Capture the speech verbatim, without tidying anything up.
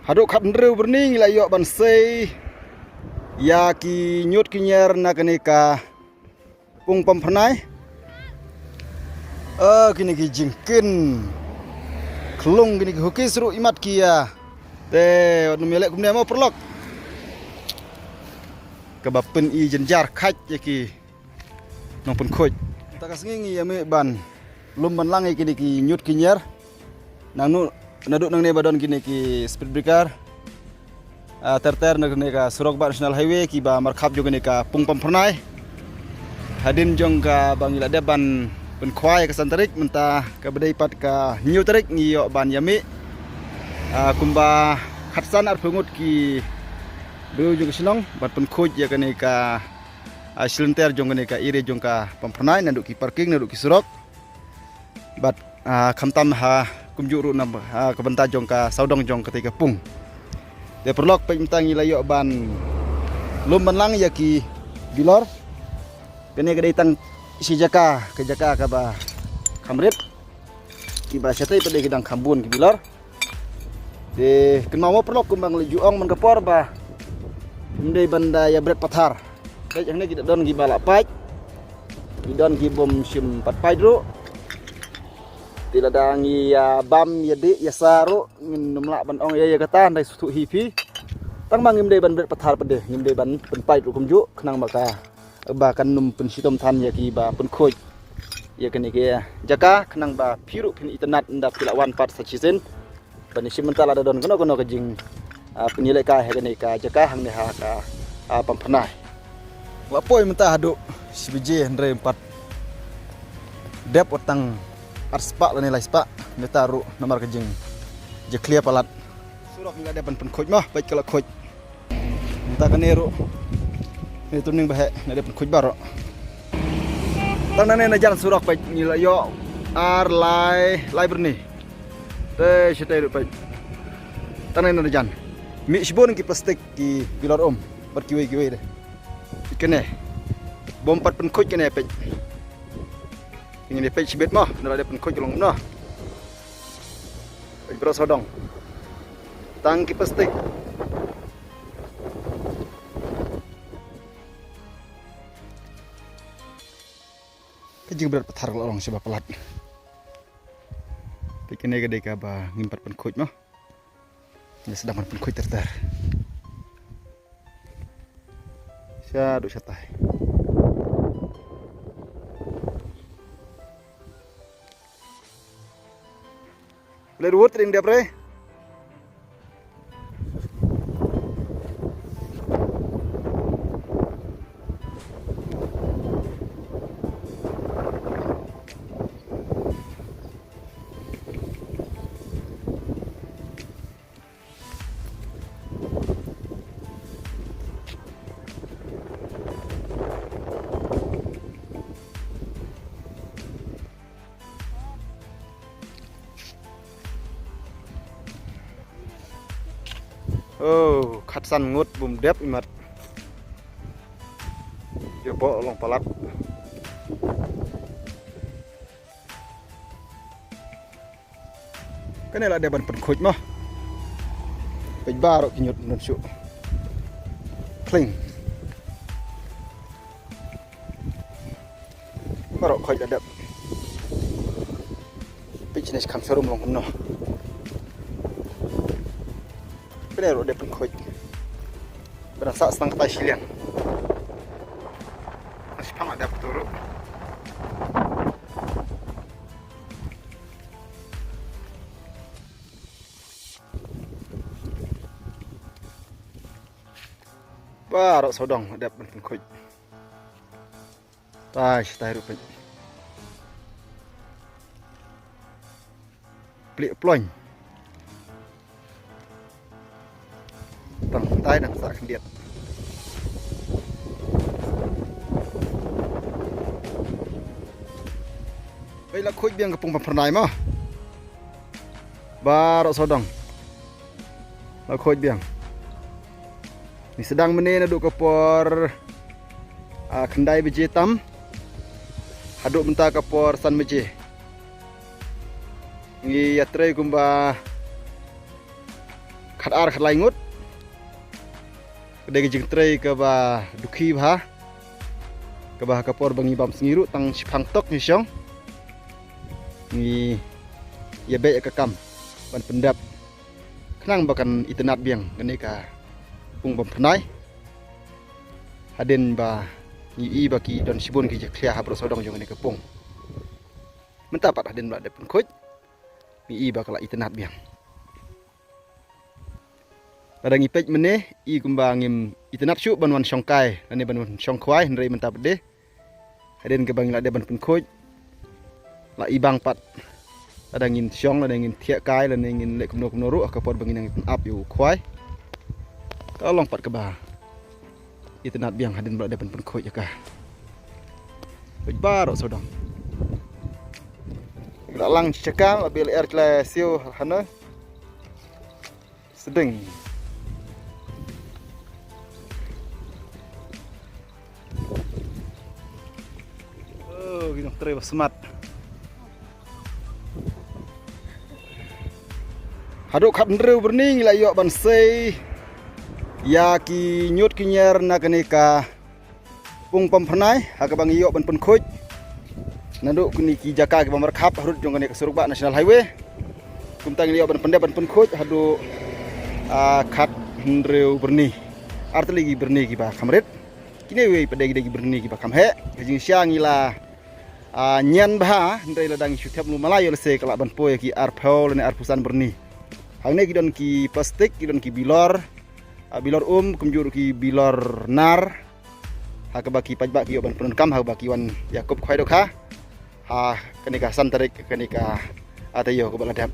Haduh khathynriew byrni ngi la ïoh ban sei ïa ki ñiut ki ñier na kane ka pung Pamphyrnai. Eh, kine ki jingkit khlung, kine ki hokis ruh imat ki ïa. Te wat nym ïaleh kumne mo paralok. Kaba pyni jynjar khaid ïa ki nongpynkhuid. Mynta ka sngi ngi ïa mih ban lum ban lang ïa kine ki ñiut ki ñier. Nangno, naduh nangne ba don kine ki speed breaker, ah, ter ter na kane ka surok bah National Highway kiba markhap jong kane ka pung Pamphyrnai. Hadien jong kaba ngi la dep ban pynkhwai ka san tarik, mynta kaba dei pat ka hynñiew tarik ngi ïoh ban ïa mih, ah, kumba khatsan arphew ngut ki briew jong ka shnong ban pynkhuid ïa kane ka, ah, shilynter jong kane ka area jong ka Pamphyrnai, naduh ki parking, naduh ki surok. Bad, ah, khamtam ha kumjuh ruh na, ah, ka bynta jong ka sawdong jong katei ka pung. Te paralok, peit mynta ngi la ïoh ban lum ban lang ïa ki bilor. Kane ka dei tang shi jaka, ka jaka kaba kham rit. Kiba shatei pat dei ki dang kham bun ki bilor. Te kynmaw mo paralok, kumba ngi la ju ong man ka por ba ym dei ban da ïa bret pathar. Peit hangne ki da don kiba la pait. Ki don ki bym shym pat pait ruh. Te lada ngi ïa bam ïa dih ïa sa ruh ngin ym lah ban ong ïa ïa kata, hynrei sngewthuh hi phi. Tang ba ngim dei ban bret pathar pat de, ngim dei ban pynpait ruh kumjuh khnang ba ka, ba kan ym pynshitom than ïa kiba pynkhuid ïa kane ka jaka, khnang ba phi ruh phin itynnad ynda phi la wan pat sa shisien. Ban ïa shim mynta lada don kano kano ka jing, ah, pynïalehkai ha kane ka jaka hangne ha ka, ah, Pamphyrnai. La poi mynta haduh shi baje, hynrei ym pat dep, wat tang ar spah lane lai spah meter ruh namar ka jing, jingkhlia palat. Surok ngi la dep ban pynkhuid mo, peit ka la khuid. Mynta kane ruh, ne tu ning ba heh, ngi la dep pynkhuid baroh. Tang nangne na jan surok peit ngi la ïoh ar lai, lai byrni. Te shatei ruh peit. Tang nangne na jan. Mih shibun ki plastik ki bilor um bad kiwei kiwei de. Kane bym pat pynkhuid kane peit. Ngin ïa peit shibit mo, ngi la dep pynkhuid ka long kumno. Peit baroh sawdong. Tang ki plastik. Ka jingbret pathar ka la long shibun palat. Peit kane ka dei kaba ngim pat pynkhuid mo. Ngi sdang ban pynkhuid ter ter. Shaduh shatai. Leit wut ring dep re. Oh, khatsan ngut bym dep imat. Ïa bok long palat. Kane la dep ban pynkhuid mo. Peit baroh ki ñiut nun shu khlaiñ. Baroh khuid la dep. Peit shane shi kham sharum long kumno. Kane ruh dep pynkhuid. Ba dang sah sdang katai shiliang. Shiphang la dep tu ruh. Baroh sawdong dep ban pynkhuid. Tai, tai ruh peit. Plik ploin. Tang tai dang sah khyndiat. Peit la khuid biang ka pung Pamphyrnai mo. Baroh sawdong. La khuid biang. Ngi sdang mynne naduh ka por, ah, khyndai baje tam haduh mynta ka por san baje. Ngi ïatrei kumba Ar khatlai ngut. Ka dei ka jingtrei kaba dukhi bha. Kaba ha ka por ba ngi bam sngi ruh tang shiphang tok ngi shong. Ngi ïa beh ïa ka kam ban pyndep khnang ba kan itynnad biang kane ka pung bam pynai. Hadien ba ngi i ba ki don shibun ki jakhlia ha baroh sawdong jong kane ka pung. Mynta pat hadien ba la dep pynkhuid ngi i ba ka la itynnad biang. Lada ngi peit mynne i kumba ngim itynnad shuh ban wan shong kai lane ban wan shong khwai, hynrei mynta pat de hadien kaba ngi la dep ban pynkhuid la i bang pat. Lada ngin shong, lada ngin thiah kai, lada ngin leh kumno kumno ruh ha ka por ba ngin nang pynap ïa u khwai, ka long pat kaba itynnad biang hadien ba la dep ban pynkhuid ïa ka. Peit baroh sawdong. La lang shaka la bel er chlai siew hana. Sdang. Oh, ki nongtrei ba smat. Haduh khathynriew byrni ngi la ïoh ban sei ïa ki ñiut ki ñier na kane ka pung pam pynai ha kaba ngi ïoh ban pynkhuid naduh kine ki jaka kiba markhap harud jong kane ka surok bah National Highway. Kumta ngi la ïoh ban pyndep ban pynkhuid haduh, ah, khathynriew byrni. Artylli ki byrni kiba kham rit. Kine wei pat de ki dei ki byrni kiba kham heh. Ka jingshisha ngi la, ah, ñian bha, hynrei lada ngi shu thep lum malai ïoh lehse ka lah ban poi ki arphew lane arphew san byrni. Hangne ki don ki plastik, ki don ki bilor, ah, bilor um, kumjuh ruh ki bilor nar. Ha kaba ki paidbah ki ïoh ban pyndonkam ha kaba ki wan ïakup khwai dohkha ha kane ka san tarik kane ka, ah, taïew kaba la dep.